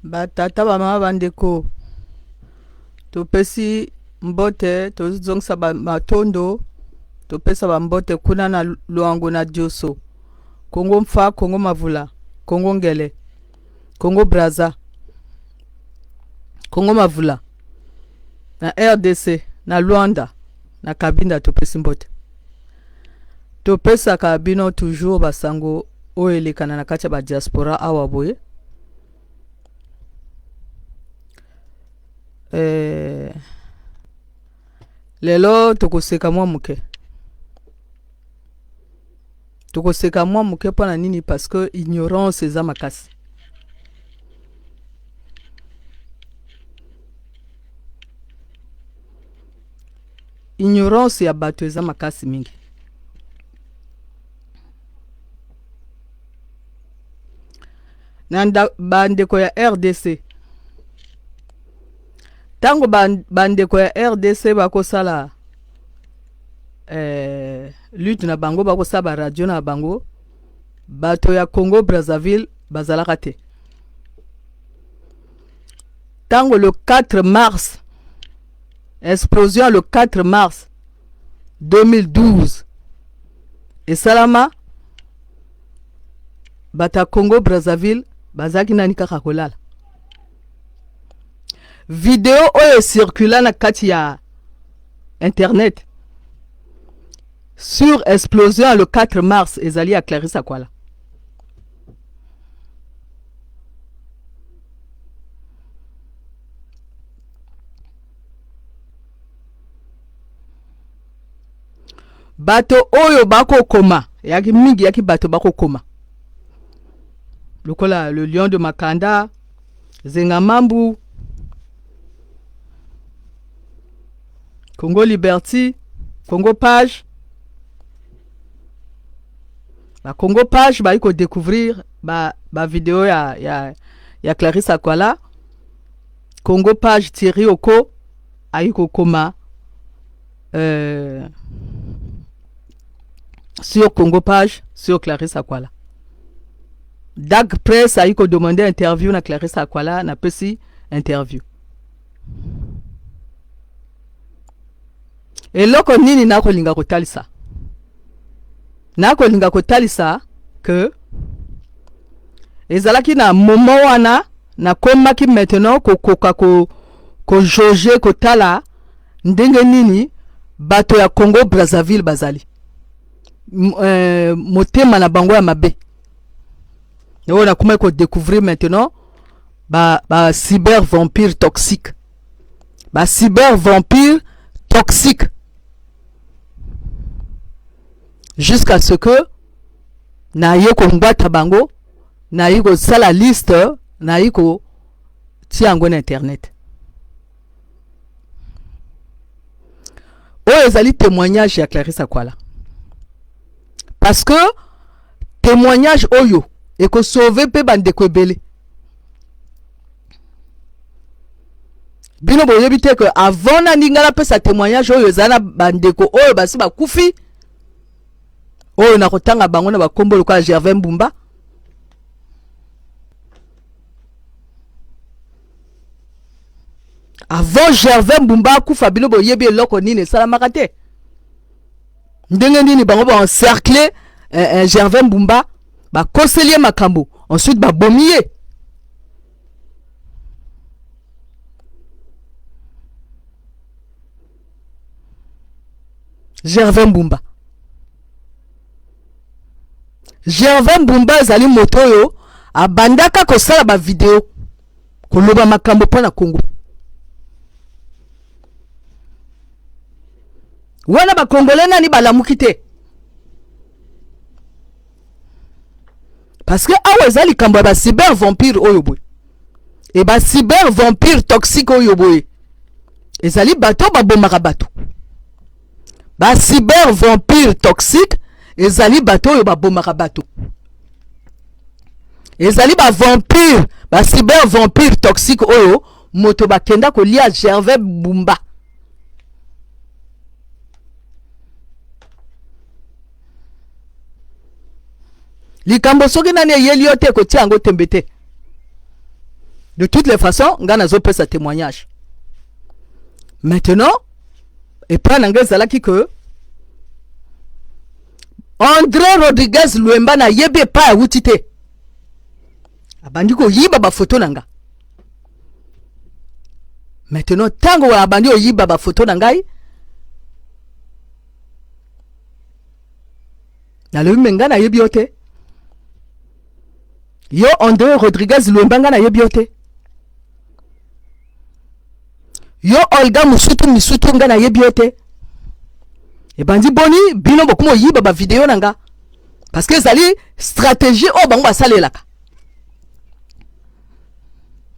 Ba tata ba mama ba ndeko topesi mbote tozongisa ba matondo topesa ba mbote kuna na Luango na Dioso Congo Mfa Congo Mavula Congo Ngele Congo Brazza Congo Mavula na RDC na Luanda na Kabinda topesi mbote topesaka bino toujours basango oyo elekana na kati ya ba diaspora awa boye eh, lelo tokoseka mwa moke tokoseka mwa moke mpo na nini parce que ignorance eza makasi ignorance ya bato eza makasi mingi na bandeko ya rdc ntango bandeko ya rdc bakosala eh, lutte na bango bakosala baradio na bango bato ya congo brazzaville bazalaka te ntango le 4 mars explosion le 4 mars 2012 esalama bato ya congo brazzaville bazalaki nani kaka kolala video oyo ecircula na kati ya internet sur explosion le 4 mars ezali ya clarisse akwala bato oyo bakokoma yaki mingi yaki bato bakokoma lokola le lion de makanda zenga mambu congo liberty congo page ba congo page bayi kodécouvrir ba, ba video ya, ya, ya clarisse akwala congo page thierry oko ayi kokoma euh, sur Congo page sur Clarisse Akwala. Dag Press ayi ko demander interview na Clarisse Akwala na pesi interview. Eloko nini nakolinga kotalisa? Nakolinga kotalisa que ezalaki na moment wana nakomaki maintenant kokoka ko ko jauger kotala ndenge nini bato ya Congo Brazzaville bazali euh, motema na bango ya mabe oyo nakomaki ko découvrir maintenant ba, ba cyber vampire toxique ba cyber vampire toxique jusqu'à ce que naye kongwata bango naye kosala liste naye kotia yango na internet oyo ezali témoignage ya Clarisse Akwala parce que témoignage oyo ekosauve mpe bandeko ebele bino boyebi te ke avant nani ngai napesa témoignage oyo ezali na bandeko oyo basi bakufi oyo nakotanga bango na bakombo lokola Gervais Mbumba avant Gervais Mbumba akufa bino boyebi eloko nini esalamaka te ndenge nini bango ba encercler eh, eh, Gervais Mbumba bakoseli ye makambo ensuite babomi ye Gervais Mbumba Gervais Mbumba azali moto oyo abandaka kosala ba video koloba makambo mpo na Congo wana ba Congolais nani balamuki te parce que awa eza likambo ya ba cyber vampire oyo boye e ba cyber vampire toxique oyo boye ezali bato babomaka bato ba cyber vampire toxique ezali bato oyo babomaka bato ezali ba vampire ba cyber vampire toxique oyo moto bakenda kolia Gervais Bumba likambo soki nani eyeli yo te kotia yango tembe te. De toutes les façons, nga nazopesa témoignage. Maintenant, epai na ngai ezalaki que André Rodriguez Luemba nayebi epai awuti te, abandi koyiba bafoto na nga. Maintenant, ntango abandi koyiba bafoto na ngai, nalobi: "Me ngai nayebi yo te, yo André Rodriguez Luemba, ngai nayebi yo te. Yo Olga Musutu Misutu, ngai nayebi yo te. Ebandi boni bino bokoma oyiba bavideo na nga?" Parce que ezali stratégie oyo bango basalelaka,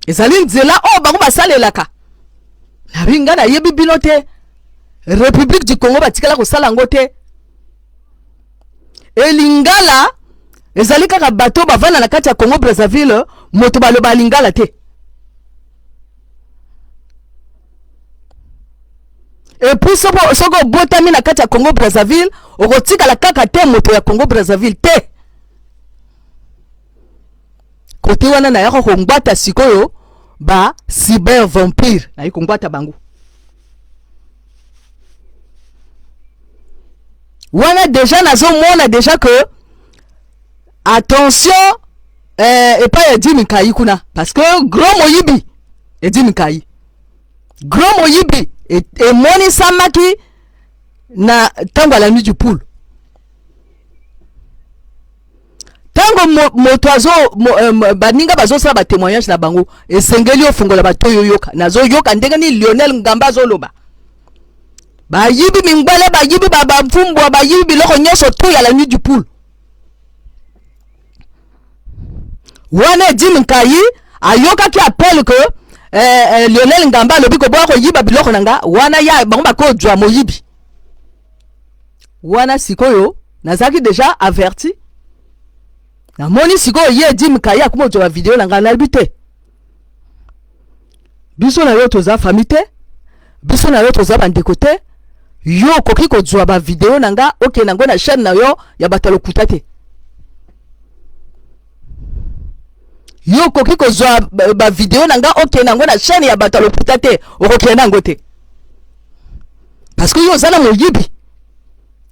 ezali nzela oyo bango basalelaka. Nabi: "Ngai nayebi bino te. République du Congo batikala kosala yango te. Elingala ezali kaka bato bavanda na kati ya Congo Brazzaville moto baloba lingala te. Et puis soki obotami na kati ya Congo Brazzaville, okotikala kaka te moto ya Congo Brazzaville te." Kote wana nayaka kongwata sikoyo ba cyber vampire, nayi kongwata bango wana. Déjà nazomona déjà que attention epai Edi Mikai kuna, parce que grand moyibi Edi Mikai, grand moyibi emonisamaki na ntango ya la Nuit du Poule. Ntango moto azo baninga bazosala batémoignage na bango, esengeli ofungola bato oyo oyoka. Nazoyoka ndenge nini Lionel Ngamba azoloba: bayibi mingbale, bayibi bamfumbwa, bayibi biloko nyonso tu ya la Nuit du Poule. Wana Edi Nkai ayokaki appel ke Lionel Ngamba alobi koboya koyiba biloko na nga wana, ya bango bakozwa moyibi wana. Sikoyo nazalaki déjà averti. Namoni sikoyo ye Edi Nkai akoma kozwa bavideo na ngai. Nalobi: "Te, biso na yo toza famille te, biso na yo toza bandeko te. Yo okoki kozwa bavideo na nga, okende yango na chaîne na yo ya bato ya lokuta te. Yo okoki kozwa bavideo na nga, okende yango na chaîne ya bato ya lokuta te. Okokende yango te, parce que yo oza na moyibi."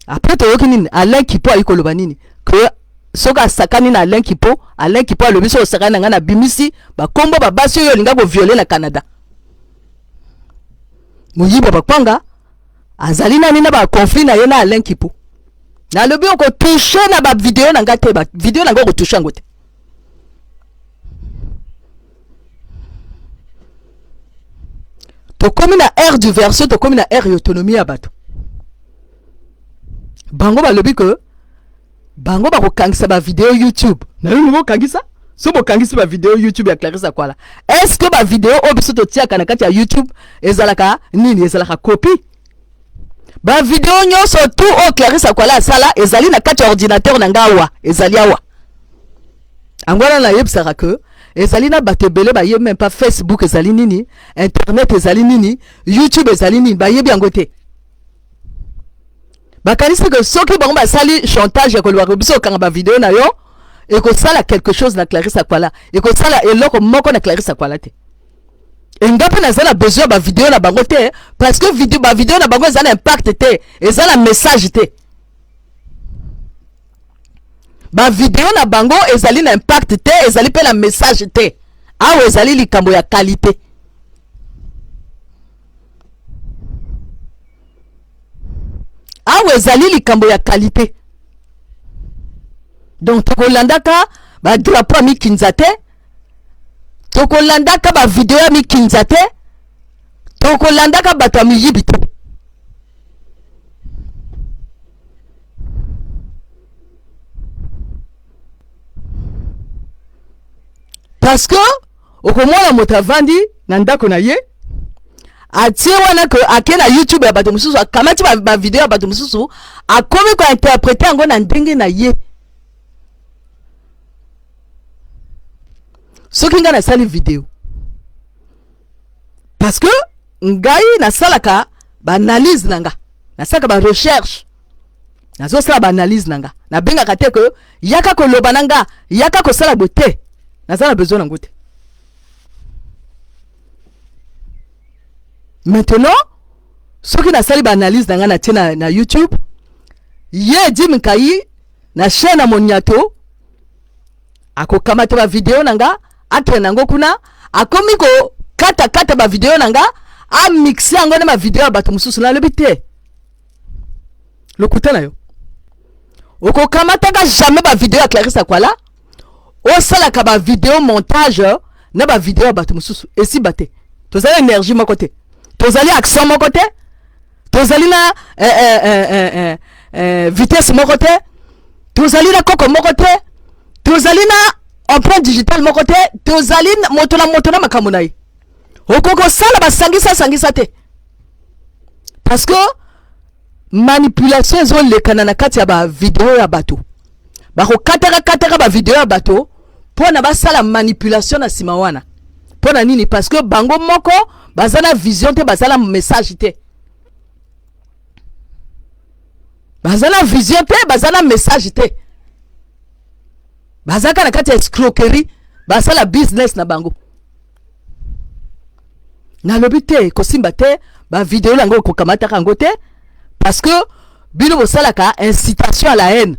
Après toyoki nini? Alain Kipo ayi koloba nini? Ke soki asakani na Alain Kipo, Alain Kipo alobi: "Soki osakani na ngai, nabimisi bakombo babasi oyo olinga kovioler na Canada." Moyibi bakwanga azali nani na baconflit na ye na Alain Kipo. Nalobi: "Okotoucher na bavideo na ngai te, bavideo na ngai okotoucher yango te." Tokomi na ère du version, tokomi na ère ya autonomie ya bato. Bango balobi ke bango bakokangisa bavideo YouTube. Nayebi bokangisa, so bokangisi bavideo YouTube ya Clarisse Akwala, est ce que bavideo oyo biso totiaka na kati ya YouTube ezalaka nini? Ezalaka copie? Bavideo nyonso tu oyo Clarisse Akwala asala ezali na kati ya ordinateur na nga awa, ezali awa. Yango wana nayebisaka ke ezali na bato ebele bayebi même pas Facebook ezali nini, internet ezali nini, YouTube ezali nini, bayebi yango te. Bakanisi ke soki bango basali chantage ya kolobaka biso okanga bavideo na yo, ekosala quelque chose na Clarisse Akwala. Ekosala eloko moko na Clarisse Akwala te. Enga mpe naza na besoin ya bavideo na bango te, parce que video, bavideo na bango eza na impact te, eza na message te. Bavideo na bango ezali na impact te, ezali mpe na message te. Awa ezali likambo ya qualité. Awa ezali likambo ya qualité. Donc tokolandaka badrapeau ya mikinza te, tokolandaka bavideo ya mikinza te, tokolandaka bato ya miyibi te. Parce que okomona moto avandi na ndako na ye, atie wana ke ake na YouTube ya bato mosusu, akamati bavideo ya bato mosusu, akomi kointerpréter yango na ndenge na ye. Soki ngai nasali video, parce que ngai nasalaka baanalyse na nga, nasalaka barecherche, nazosala baanalyse na nga, nabengaka te ke yaka koloba na nga, yaka kosala boye te. Naza na besoin nango te. Maintenant soki nasali ba analyse na ngai natie na YouTube, ye Eddy Nkayi na chaîne ya Moniato akokamata ba video na nga, akende nango kuna, akomi kokata kata ba video na nga, amixe yango na ba video ya bato mosusu. Nalobi te, lokuta na yo, okokamataka jamais ba video ya Clarisse Akwala, osalaka ba video montage na ba video ya bato mosusu, esimba te. Tozali énergie moko te, tozali accent moko te, tozali na vitesse moko te, tozali na koko moko te, tozali na empreinte digitale moko te, tozali moto na moto na makambo na ye. Okoki kosala basangisa sangisa te, parce que manipulation ezolekana na kati ya ba video ya bato. Bakokataka kataka ba video ya bato mpo na basala manipulation na nsima wana. Mpo na nini? Parce que bango moko baza na vision te, baza na message te, baza na vision te, baza na message te, bazalaka na kati ya escroquerie, basala business na bango. Nalobi te, kosimba te, ba video yango ekokamataka yango te, parce que bino bosalaka incitation à la haine,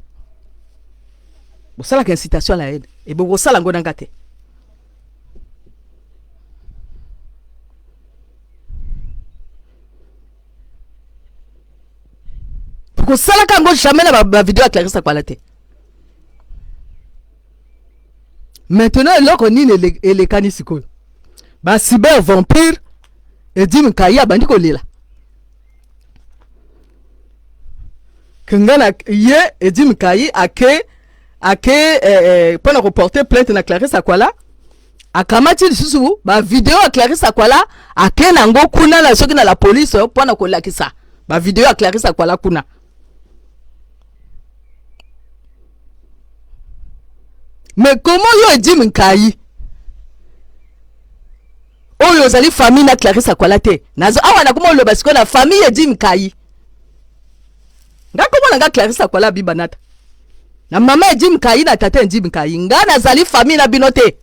bosalaka incitation à la haine, e bokosala yango nanga te. Kosalaka yango jamais na ba video ya Clarisse Akwala te. Maintenant eloko nini elekani sikoyo? Ba cyber vampire, Eddy Nkayi abandi kolela ke nga na ye Eddy Nkayi ake mpona koporter plainte na Clarisse Akwala. Akamati lisusu ba video ya Clarisse Akwala, ake nango kuna na soki na la police mpona kolakisa ba video ya Clarisse Akwala kuna. Mais comment yo Eddy Nkayi oyo ozali famille na Clarisse Akwala te? Nazo awa nakoma oloba sikoyo na famille Eddy Nkayi. Nga komona nga Clarisse Akwala biba nata na mama Eddy Nkayi na tata Eddy Nkayi, nga nazali famille na bino te.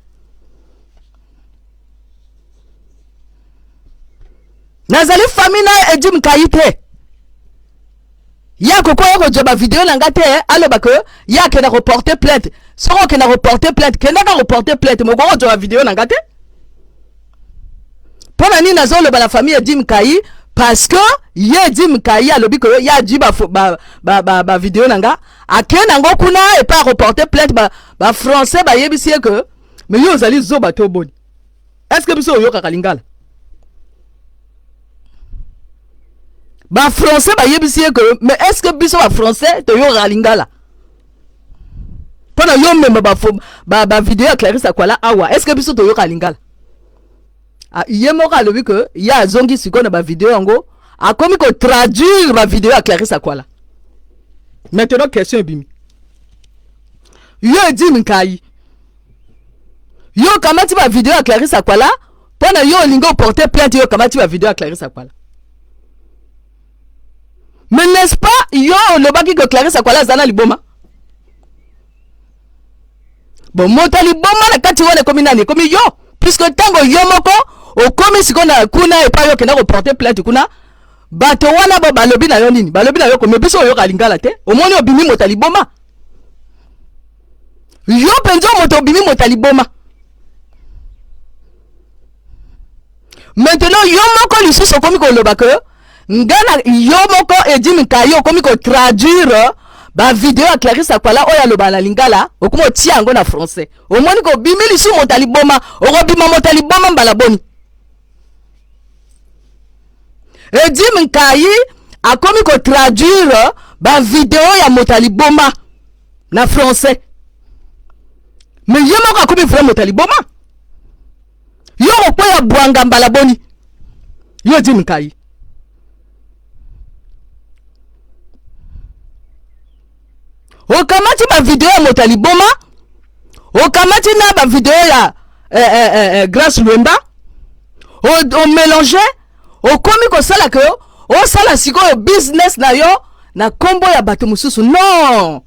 Nazali famille na Eddy Nkayi te. Ye akoki oya kozwa ba video na nga te, aloba ke ye akenda koporter plainte. Soki okenda koporter plainte, kendaka koporter plainte, mokoki kozwa ba video na nga te. Mpo na nini nazoloba na famille Eddy Nkayi? Parce que ye Eddy Nkayi alobi ke ye azwi ba video na nga, akende yango kuna epai akoporter plainte. Ba français bayebisi ye ke mais yo ozali zoba to boni? Est ce que biso oyokaka lingala? Ba français bayebisi ye ke mais est ce que biso ba français toyokaka lingala? Mpo na yo mema ba video ya Clarisse Akwala awa, est ce que biso toyokaka lingala? Ye moko alobi ke ye azongi sikoyo na ba video yango, akomi kotraduire ba video ya Clarisse Akwala. Maintenant question ebimi: yo Eddy Nkayi, yo okamati ba video ya Clarisse Akwala mpo na yo olingi oporter plainte, yo okamati ba video ya Clarisse Akwala, mais n'est-ce pas yo olobaki ke Clarisse Akwala aza na liboma? Bon, moto ya liboma na kati wana ekomi nani? Ekomi yo, puisque ntango yo moko okomi sikoyo na kuna epai yo okenda koporter plainte kuna, bato wana bo balobi na yo nini? Balobi na yo komi biso oyoka lingala te. Omoni, obimi moto ya liboma. Yo mpenza moto obimi moto ya liboma. Maintenant yo moko lisusu okomi koloba ke nga na yo moko Eddy Nkayi okomi kotraduire ba video ya Clarisse Akwala oyo aloba na lingala, okomi otia yango na français. Omoni kobimi lisusu moto ya liboma. Okobima moto ya liboma mbala boni? Eddy Nkayi akomi kotraduire ba video ya moto ya liboma na français, mais ye moko akomi vrai moto ya liboma. Yo okweya bwanga mbala boni, yo Eddy Nkayi? Okamati ba video ya moto ya liboma, okamati na ba video ya Grace Lwemba, omélange, okomi kosala ke osala sikoyo business na yo na nkombo ya bato mosusu. Non,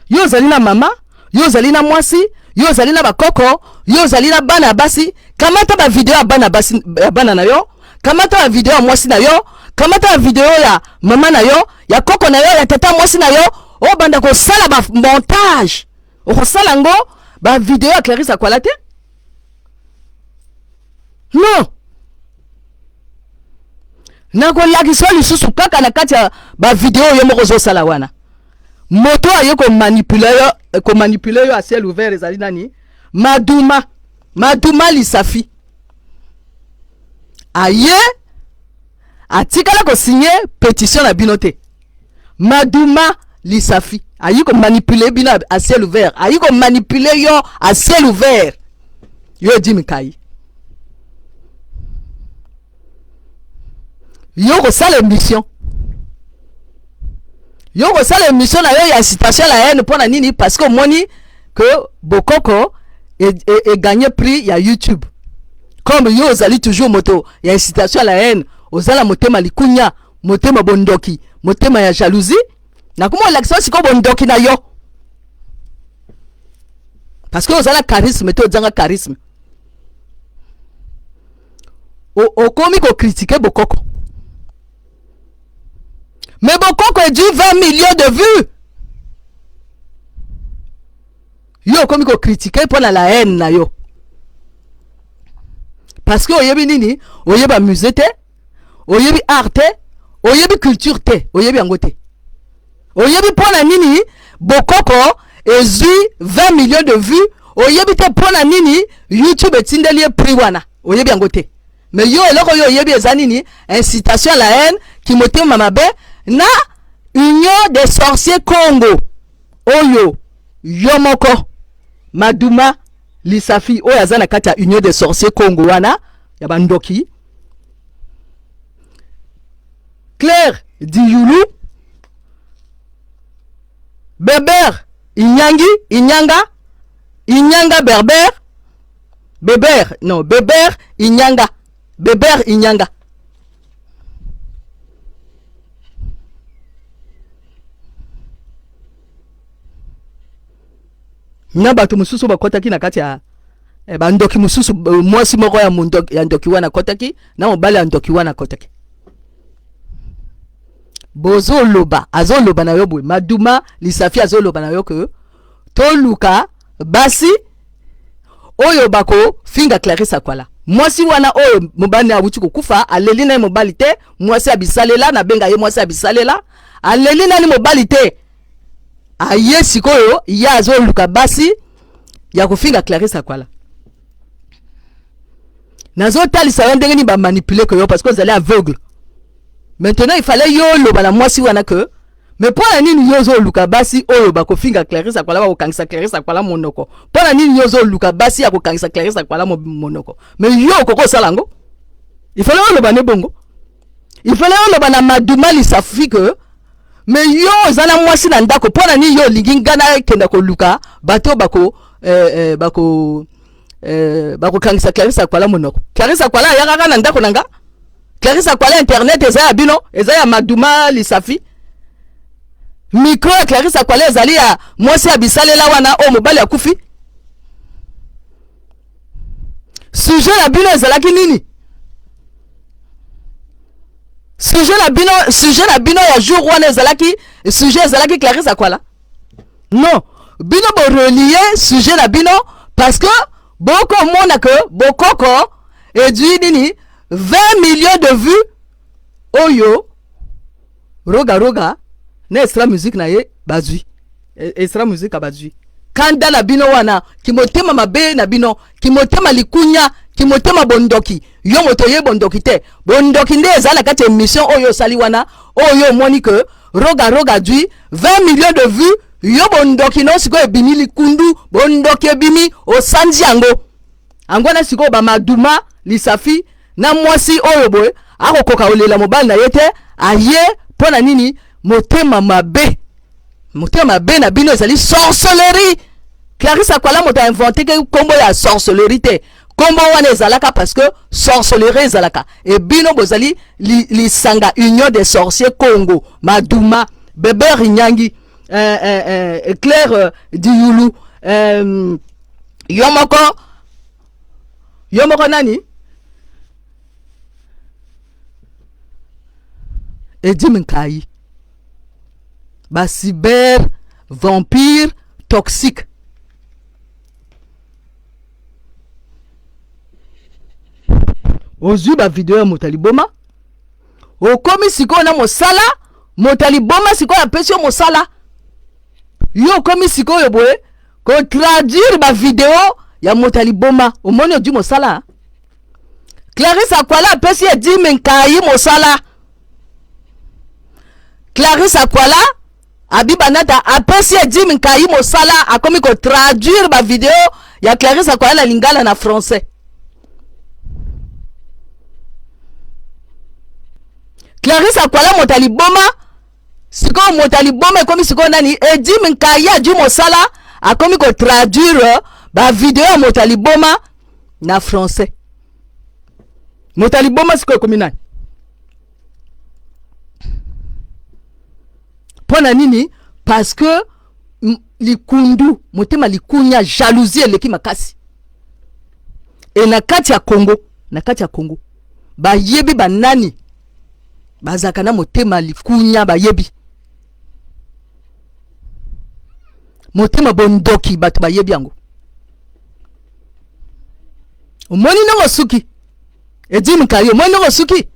yo ozali na mama, yo ozali na mwasi. Yo ozali na bakoko, yo ozali na bana ya basi. Kamata bavideo ya bana basi, ya bana na yo. Kamata bavideo ya mwasi na yo, kamata bavideo ya mama na yo, ya koko na yo, ya tata mwasi na yo. Obanda kosala bamontage, okosala yango bavideo ya Clarisse Akwala te. Non, nakolakisa yo lisusu kaka na kati ya bavideo yo moko ozosala wana. Moto aye komanipuler yo, komanipuler yo à ciel ouvert ezali nani? Maduma, Maduma Lisafi. Aye atikala kosigner pétition na bino te. Maduma Lisafi ayi komanipuler bino à ciel ouvert, ayi komanipuler yo à ciel ouvert. Yo Jimmy Kai, yo kosala émission, yo kosala émission na yo ya incitation la haine. Mpo na nini? Parce que omoni que Bokoko egagner prix ya YouTube. Comme yo ozali toujours moto ya incitation la haine, ozala motema likunya, motema bondoki, motema ya jalousie. Nakoma olakisa sikoyo bondoki na yo, parce que ozala charisme te, ozanga charisme. Okomi kocritiquer Bokoko, mais Bokoko ezwi 20 millions de vues. Yo okomi kocritiquer mpo na la haine na yo, parce que oyebi nini? Oyeba musée te, oyebi art te, oyebi culture te, oyebi yango te. Oyebi mpo na nini Bokoko ezwi 20 millions de vues? Oyebi te mpo na nini YouTube etindeli ye prix wana, oyebi yango te. Mais yo, eloko oyo oyebi eza nini? Incitation à la haine, kimotema mabe na Union des sorciers Congo oyo yo moko Maduma Lisafi oyo aza na kati ya Union des sorciers Congo wana ya bandoki. Claire Diyulu, Berber Inyangi, Inyanga, Inyanga Berber, Beber, non, Beber Inyanga, Beber Inyanga. Na bato mosusu bakɔtaki na kati ya bandoki mosusu, mwasi moko ya, mundoki, ya ndoki wana akɔtaki na mobali ya ndoki wana akɔtaki. Bozoloba, azoloba na yo boye, Maduma Lisafi azoloba na yo ke toluka basi oyo bakofinga Clarisse Akwala. Mwasi wana oyo mobali awuti kokufa, aleli nani mobali te. Mwasi abisalela, nabenga ye mwasi abisalela, aleli nani mobali te. Aye sikoyo, ye azoluka basi ya kofinga Clarisse Akwala. Nazotalisa yo ndenge nini bamanipuler ke yo, parce que ozali aveugle. Maintenant, il fallait yo oloba na mwasi wana ke mais mpo na nini yo ozoluka basi oyo bakofinga Clarisse Akwala, bakokangisa Clarisse Akwala monoko? Mpo na nini yo ozoluka basi ya kokangisa Clarisse Akwala monoko? Mais yo okoki osala yango. Il fallait oloba ne bongo, il fallait oloba na Maduma Lisafi ke mais yo oza na mwasi na ndako, mpo na nini yo olingi nga nakenda koluka bato bako bakokangisa Clarisse Akwala monoko? Clarisse Akwala ayakaka na ndako na nga. Clarisse Akwala, internet eza ya bino, eza ya Maduma Lisafi. Micro ya Clarisse Akwala ezali ya mwasi ya bisalela wana oyo mobali akufi. Sujet na bino ezalaki nini? Sujet na bino ya jour wana ezalaki, sujet ezalaki Clarisse Akwala? Non, bino borelier sujet na bino parce que bokomona ke Bokoko ezwi nini? 20 millions de vues oyo Roga Roga na Extra Musique na ye bazwi. Extra Musique bazwi. Kanda na bino wana, kimotema mabe na bino, kimotema likunya, kimotema bondoki. Yo moto oye bondoki te, bondoki nde eza na kati ya émission oyo osali wana. Oyo omoni ke Roga Roga azwi 20 millions de vues, yo bondoki no sikoyo ebimi likundu, bondoki ebimi, osanzi yango. Yango wana sikoyo bamaduma Lisafi na mwasi oyo boye akokoka kolela mobali na ye te. Aye mpo na nini? Motema mabe, motema mabe na bino ezali sorcellerie. Clarisse Akwala moto ainventer ke nkombo ya sorcellerie te. Nkombo wana ezalaka parce que sorcellerie ezalaka. E bino bozali lisanga Union des sorciers Congo, Maduma, Beber Nyangi, Claire Diyulu, Yo moko, yo moko nani? Edim Nkayi. Ba cyber vampire toxique. Ozwi ba video ya moto ya liboma, okomi sikoyo na mosala. Moto ya liboma sikoyo apesi yo mosala, yo okomi sikoyo boye kotraduire bavideo ya moto ya liboma. Omoni, ozwi mosala. Clarisse Akwala apesi Edim Nkayi mosala. Clarisse Akwala Abiba Nata apesi Edim Nkayi mosala, akomi kotraduire bavideo ya Clarisse Akwala na lingala, na français. Clarisse Akwala moto ya liboma, sikoyo moto ya liboma ekomi sikoyo nani? Edim Nkayi azwi mosala, akomi kotraduire bavideo ya moto ya liboma na français. Moto ya liboma sikoyo ekomi nani? Mpo na nini? Parce que likundu, motema likunya, jalousie eleki makasi. E na kati ya Congo, na kati ya Congo bayebi banani bazalaka na motema likunya, bayebi motema bondoki, bato bayebi yango. Omoni ndenge osuki, Edim Nkayi? Omoni ndenge osuki?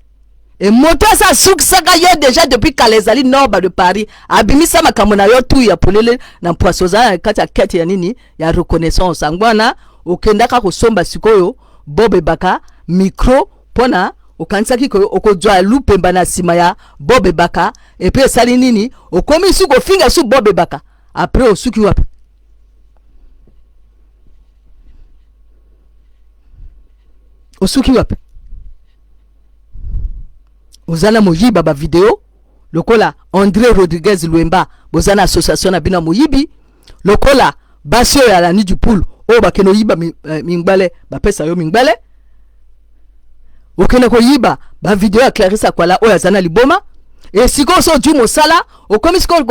E moto aza asukisaka yo déjà depuis kala ezali Norba de Paris. Abimisa makambo na yo tu ya polele na mpwasi. Ozala na kati ya kete ya nini, ya reconnaissance. Yango wana okendaka kosomba sikoyo Bob Ebaka micro, mpona okanisaki okozwa lupemba na nsima ya Bob Ebaka. Et puis esali nini? Okomi su kofinga su Bob Ebaka. Après osuki wapi? Osuki wapi? Oza na moyiba bavideo lokola André Rodriguez Lwemba. Boza na association na bino ya moyibi, lokola basi oyo ya la nuit du poule oyo bakende oyiba mingbale, bapesa yo mingbale, okende koyiba bavideo ya Clarisse Akwala oyo aza na liboma. E sikoyo so ozwi mosala, okomi sikoyo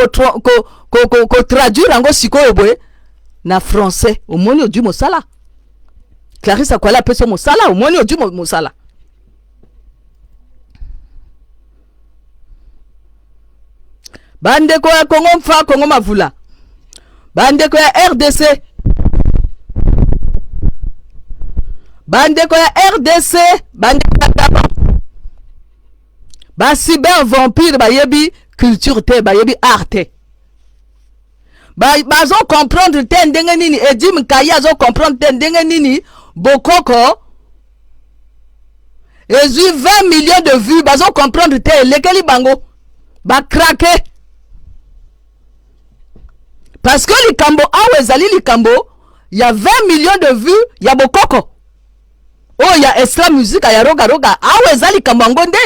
kotraduire yango sikoyo boye na français. Omoni, ozwi mosala. Clarisse Akwala apesi yo mosala. Omoni, ozwi mosala. Bandeko ya Kongo mfa, Kongo mavula, bandeko ya RDC, bandeko ya RDC, bandeko ya Gabon, bacyber vampire bayebi culture te, bayebi art te, bazo comprendre te ndenge nini Edim Nkayi azo comprendre te ndenge nini Bokoko ezwi 20 millions de vues. Bazo comprendre te, elekeli bango, bacraquer, parce que likambo awa ezali likambo ya 20 millions de vues ya Bokoko oyo ya Extra Musique ya Roga Roga. Awa eza likambo yango nde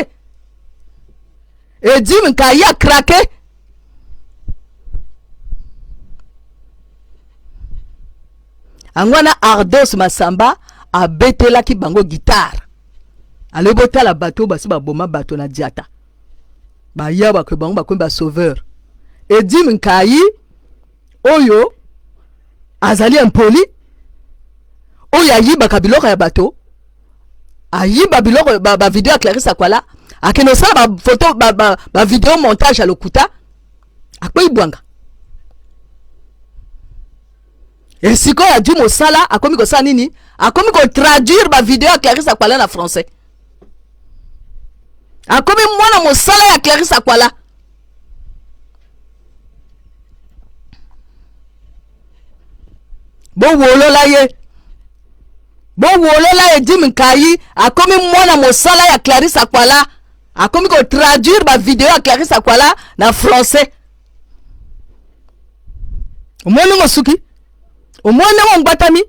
Edim Nkayi acraquer. Yango wana Ardos Masamba abetelaki bango guitare, alobi: botala bato oyo basi baboma bato na diata, baya bakoye bango bakomi basauveur. Edim Nkayi oyo azali impoli, oyo ayibaka biloko ya bato, ayiba biloko, bavideo ya Clarisse Akwala, akende kosala bafoto, bavideo ba montage ya lokuta, akwei bwanga. Esikoyo azwi mosala, akomi kosala nini? Akomi kotraduire bavideo ya Clarisse Akwala na français. Akomi mwana mosala ya Clarisse Akwala. Bowolola ye, bowolola Edim Nkayi. Akomi mwana mosala ya Clarisse Akwala, akomi kotraduire bavideo ya Clarisse Akwala na français. Omoni ndenge osuki? Omoni ndenge ongbatami?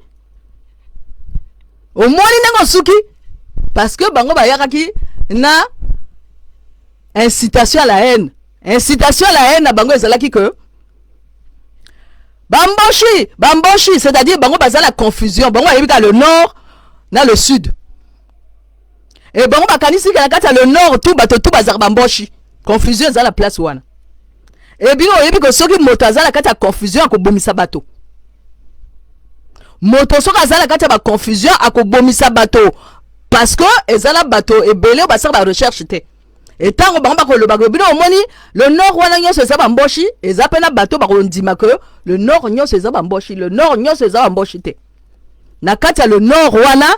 Omoni ndenge osuki? Parce que bango bayakaki na incitation à la haine. Incitation à la haine na bango ezalaki que bamboshi, bamboshi, c'est-à-dire bango baza na confusion. Bango bayebi kaka le nord na le sud, e bango bakanisi ke na kati ya le nord tu bato tu bazalaka bamboshi. Confusion eza na place wana. E bino oyebi ke soki moto aza na kati ya confusion, akobomisa bato. Moto soki aza na kati ya baconfusion, akobomisa bato, parce que eza na bato ebele oyo basala barecherche te. Etango bango bakolobaka, bino omoni le nord wana nyonso eza bamboshi, eza mpe na bato bakondima ke le nord nyonso eza bamboshi. Le nord nyonso eza bamboshi te. Na kati ya le nord wana,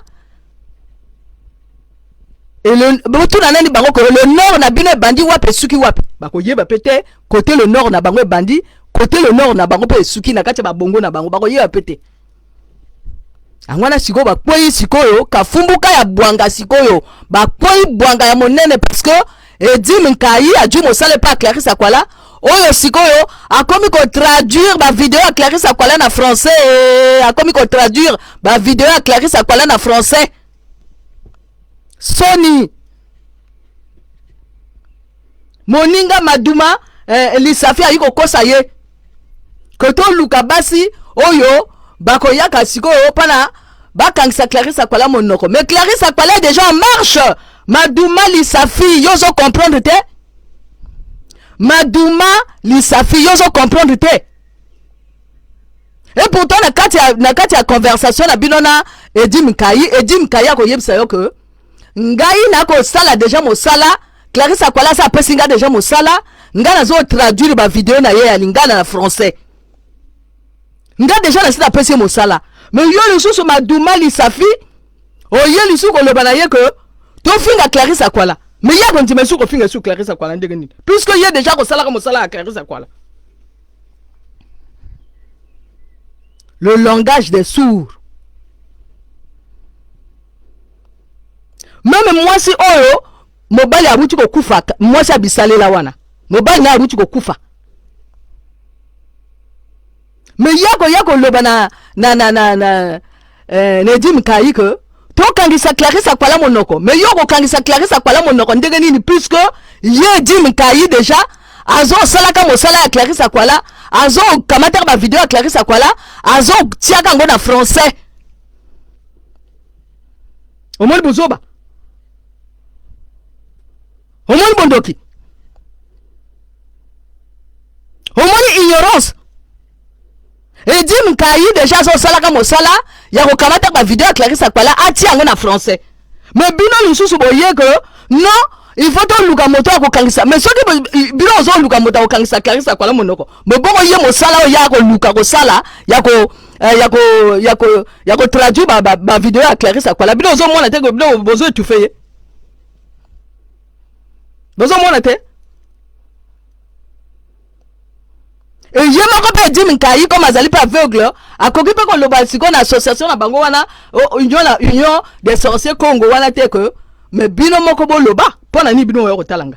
botuna nani bango ke le nord na bino ebandi wapi, esuki wapi? Bakoyeba mpe te kote le nord na bango ebandi, kote le nord na bango mpe esuki. Na kati ya babongo na bango, bakoyeba mpe te. Yango wana sikoyo bakwei sikoyo kafumbuka ya bwanga. Sikoyo bakwei bwanga ya monene, parce que Edim Nkai adwi mosala epa ya Clarisse Akwala, oyo sikoyo akomi kotraduire bavideo ya Clarisse Akwala na français. Akomi kotraduire bavideo ya Clarisse Akwala na français. Soni moninga Maduma Lisafi ayi kokosa ye ke toluka basi oyo bakoyaka sikoyo mpona bakangisa Clarisse Akwala monoko. Mais Clarisse Akwala est déjà en marche. Maduma Lisafi, yo ozo comprendre te. Maduma Lisafi, yo ozo comprendre te. Et pourtant, na kati ya conversation na bino na Edim Nkai, Edim Nkai akoyebisa yo ke ngai nakosala déjà mosala. Clarisse Akwala asa apesi nga déjà mosala, ngai nazotraduire bavideo na ye ya lingala na français. Nga déjà nasi napesi ye mosala. Mais yo lisusu, Maduma Lisafi, oye lisusu koloba na ye ke tofinga Clarisse Akwala. Mais ye akondima esu kofinga esu Clarisse Akwala ndenge nini, puisque ye déjà kosalaka mosala ya Clarisse Akwala? Le langage des sourds. Même mwasi oyo mobali aruti kokufa, mwasi abisalela wana, mobali naye aruti kokufa, mais ya koya koloba na Edim Kai ke tokangisa Clarisse Akwala monoko. Mais yo kokangisa Clarisse Akwala monoko ndenge nini, puisque ye Edim Kai déjà azosalaka mosala ya Clarisse Akwala, azokamataka bavideo ya Clarisse Akwala, azotiaka yango na français? Omoni bozoba, omoni bondoki, omoni ignorance. Edim Nkai déjà azosalaka mosala ya kokamata bavideo ya Clarisse Akwala, atia yango na français. Mais bino lisusu boye ke non, il faut toluka moto ya kokangisa. Mais soki bino ozoluka moto ya kokangisa Clarisse Akwala monoko, mobongo ye mosala oyo ya koluka kosala ya kotraduire bavideo ya Clarisse Akwala, bino ozomona te? Bino bozoétouffer ye, bozomona te? Ye moko mpe Edim Nkai, comme azali mpe aveugle, akoki mpe koloba sikoyo na association na bango wana, union, na Union des sorciers Congo wana te, ke mais bino moko boloba. Mpo na nini bino oya kotala nga?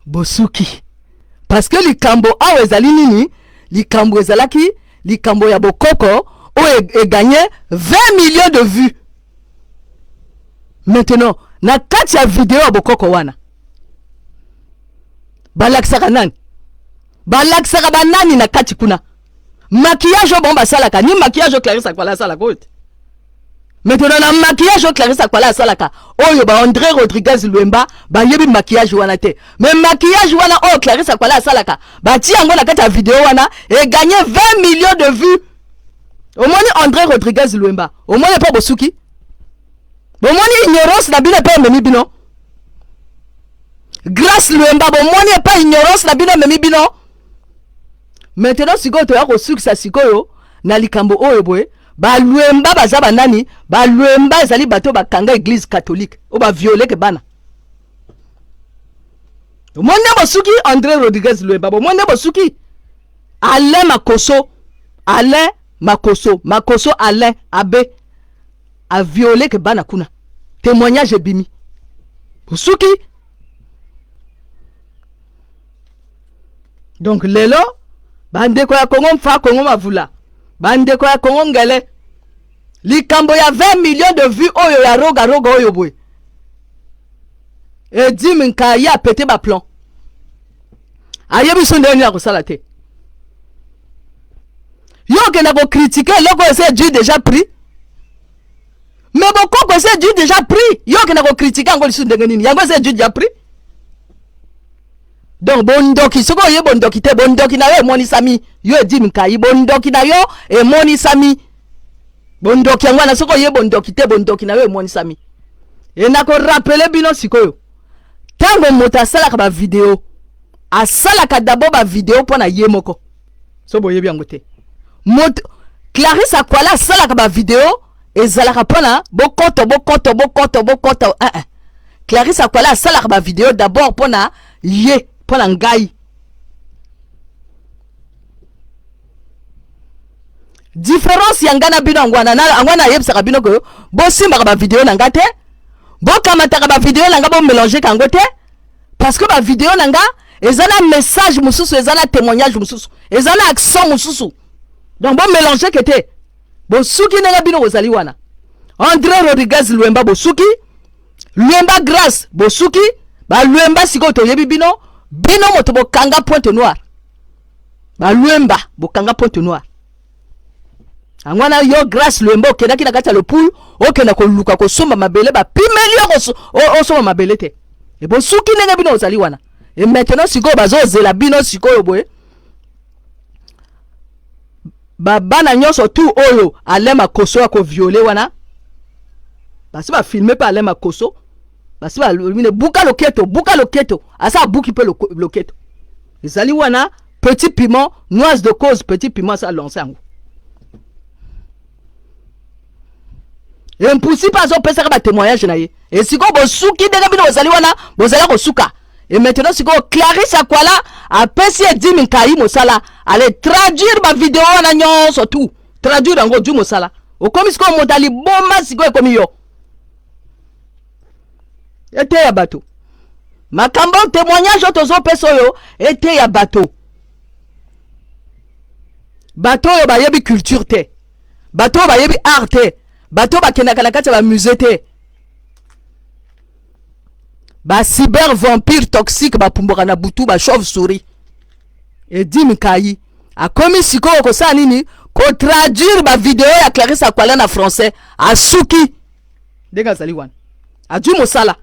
Bosuki, parce que likambo awa ezali nini? Likambo ezalaki likambo ya bokoko oyo egagner 20 millions de vues. Maintenant, na kati ya video ya bokoko wana, balakisaka nani? Balakisaka banani na kati kuna? Maquillage oyo bango basalaka ni maquillage oyo Clarisse Akwala asalaka oyo te. Maintenant, na maquillage oyo Clarisse Akwala asalaka oyo, ba André Rodriguez Lwemba bayebi maquillage wana te. Mais maquillage wana oyo Clarisse Akwala asalaka, batia yango na kati ya video wana, egagner 20 millions de vues. Omoni André Rodriguez Lwemba? Omoni mpo bosuki? Bomoni ignorance na bino epai ememi bino? Grâce Lwemba, bomoni epai ignorance na bino ememi bino? Maintenant sikoyo toya kosukisa sikoyo na likambo oyo boye. Balwemba baza banani? Balwemba ezali bato oyo bakanga église catholique, oyo bavioleke bana. Omoni nde bosuki? André Rodriguez Lwemba, bomoni nde bosuki? Alain Makoso, Alain Makoso, Makoso Alain abe avioleke bana kuna, témoignage ebimi, bosuki. Donc lelo, bandeko ya Kongo mfa, Kongo mavula, bandeko ya Kongo ngele, likambo ya 20 millions de vues oyo ya Roga Roga oyo boye, Edim Nkai apéter baplombs, ayebi so ndenge nini akosala te. Yo okenda kocritiquer eloko oyo ese du déjà pris. Mais bokoko ese du déjà pris, yo okenda kocritiquer yango lisusu ndenge nini? Yango ese du déjà pris. Donc bondoki, soki oye bondoki te, bondoki na yo emonisami. Yo Edi Nkayi, bondoki na yo emonisami. Bondoki yango wana, soki oye bondoki te, bondoki na yo emonisami. E nakorappeler bino sikoyo, ntango moto asalaka bavideo, asalaka d'abord bavideo mpo na ye moko. So boyebi yango te, moto Clarisse Akwala asalaka bavideo, ezalaka mpona bokoto, bokoto, bokoto, bokoto. Uh -uh. Clarisse Akwala asalaka bavideo d'abord mpona ye, mpo na ngai. Différence ya ngai na bino yango wana. Yango wana ayebisaka bino ke bosimbaka bavideo na nga te, bokamataka bavideo na nga, bomélange yango te, parce que bavideo na nga eza na message mosusu, eza na témoignage mosusu, eza na action mosusu. Donc bomélange ke te. Bosuki ndenge bino bozali wana. André Rodriguez Lwemba, bosuki. Lwemba Grâce, bosuki. Balwemba sikoyo toyebi bino. Bino moto bokanga Pointe Noire, Balwemba bokanga Pointe Noire. Yango wana yo Grâce Lwemba okendaki na kati ya lopulu, okenda koluka kosomba mabele, bapimeli yo osomba mabele te. E bosuki ndenge bino ozali wana. E maintenant sikoyo bazozela bino sikoyo boye, babana nyonso tu oyo Alain Makoso ya kovioler wana, basi bafilmer mpe Alain Makoso, basi balobine buka loketo, buka loketo, asa abuki mpe loketo ezali wana. Petit piment noise de cause, petit piment asa lance yango. Empusi mpe azopesaka batémoignage na ye. E sikoyo bosuki ndenge bino bozali wana, bozali kosuka. E maintenant sikoyo Clarisse Akwala apesi Edimi Nkai mosala, ale traduire bavideo wana nyonso tu, traduire yango du mosala. Okomi sikoyo moto aliboma, sikoyo ekomi yo eteya bato makambo. Témoignage oyo tozopesa oyo eteya bato, bato oyo bayebi culture te, bato oyo bayebi art te, bato oyo bakendaka na kati ya bamusée te, bacyber vampire toxique bapumbwaka na butu, bachauve souris. Edi Nkayi akomi sikoyo kosala nini? Kotraduire bavideo ya Clarisse Akwala na français. Asuki ndenge azali wana, azwi mosala.